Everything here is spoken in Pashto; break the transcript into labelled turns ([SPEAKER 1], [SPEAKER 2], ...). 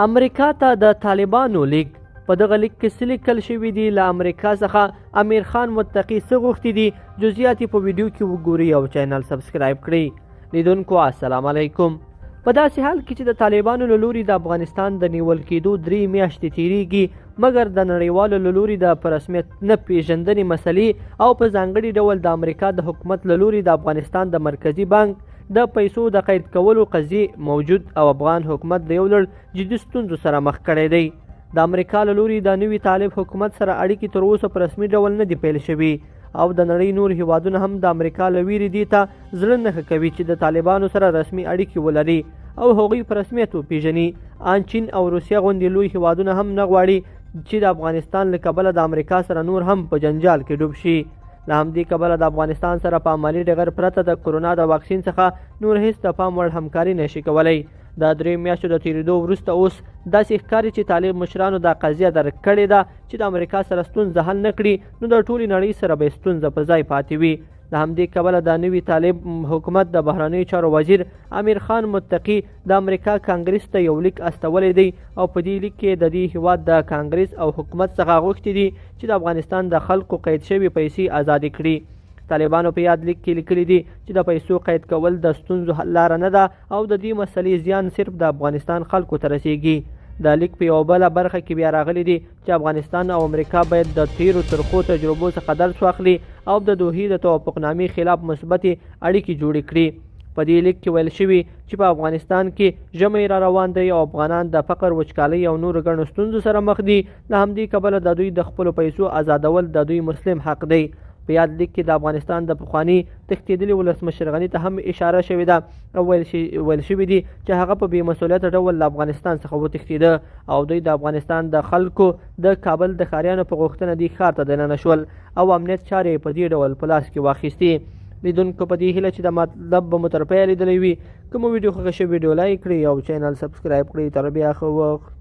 [SPEAKER 1] امریکا ته د طالبانو لیک. په دغه لیک کې څه لیکل شوي دي؟ له امریکا څخه امیر خان متقي څه غوښتي دي؟ جزئیات په ویډیو کې وګورئ او چینل سبسکرایب کړئ. لیدونکو السلام علیکم. په داسې حال کې چې د طالبانو له لوري د افغانستان د نیول کېدو 3 میاشتې تیریږي، مګر د نړیوالو له لوري د په رسمیت نه پیژندنې مسلې او په ځانګړي ډول د امریکا د حکومت له لوري د افغانستان د مرکزي بانک د پیسو د قید کولو قضیې موجود او افغان حکومت د یو لړ جدي ستونزو سره مخ کړی دی. د امریکا له لوري د نوي طالب حکومت سره اړیکې تر اوسه په رسمي ډول نه دي پیل شوي او د نړۍ نور هیوادونه هم د امریکا له ویرې دې ته زړه نه ښه کوي چې د طالبانو سره رسمي اړیکې ولري او هغوی په رسمیت وپیژني. آن چین او روسیه غوندې لوی هیوادونه هم نه غواړي چې د افغانستان له کبله د امریکا سره نور هم په جنجال کې ډوب شي. له همدې کبله د افغانستان سره په عملي ډګر پرته د کرونا د واکسین څخه نور هیڅ د پام وړ همکاري نشي کولی. د 3 میاشتو د تیریدو وروسته اوس داسې ښکاري چې طالب مشرانو دا قضیه درک کړې ده چې د امریکا سره ستونزه حل نه کړي نو د ټولې نړۍ سره به ستونزه په ځای پاتې وي. له همدې کبله د نوي طالب حکومت د بهرنیو چارو وزیر امیر خان متقي د امریکا کانګریس ته یو لیک استولی دی او په دې لیک کې د دې هیواد د کانګریس او حکومت څخه غوښتي دي چې د افغانستان د خلکو قید شوې پیسې ازادې کړي. طالبانو په یاد لیک کې لیکلي دي چې د پیسو قید کول د ستونزو حل لاره نه ده او د دې مسلې زیان صرف د افغانستان خلکو ته رسیږي. د لیک په یوه بله برخه کې بیا راغلي دي چې افغانستان او امریکا باید د تیرو ترخو تجربو څخه درس واخلي او د دوحې د توافقنامې خلاف مثبتې اړیکې جوړې کړي. په دې لیک کې ویل شوي چې په افغانستان کې ژمی را روان دی او افغانان د فقر، وچکالۍ او نورو ګڼو ستونزو سره مخ دي. له همدې کبله د دوی د خپلو پیسو ازادول د دوی مسلم حق دی. په یاد لیک کې د افغانستان د پخواني تښتېدلي ولسمشر غني ته هم اشاره شوې ده او ویل شوي دي چې هغه په بې مسؤلیته ډول له افغانستان څخه وتښتېده او دوی د افغانستان د خلکو د کابل د ښاریانو په غوښتنه دې ښار ته دننه شول او امنیت چارې یې په دې ډول په لاس کې واخیستې. لیدونکو په دې هیله چې د مطلب به مو تر پایه لیدلی وي. که مو ویډیو خوښه شوې، ویډیو لایک کړئ او چینل سبسکرایب کړئ. تر بیا ښه وخت.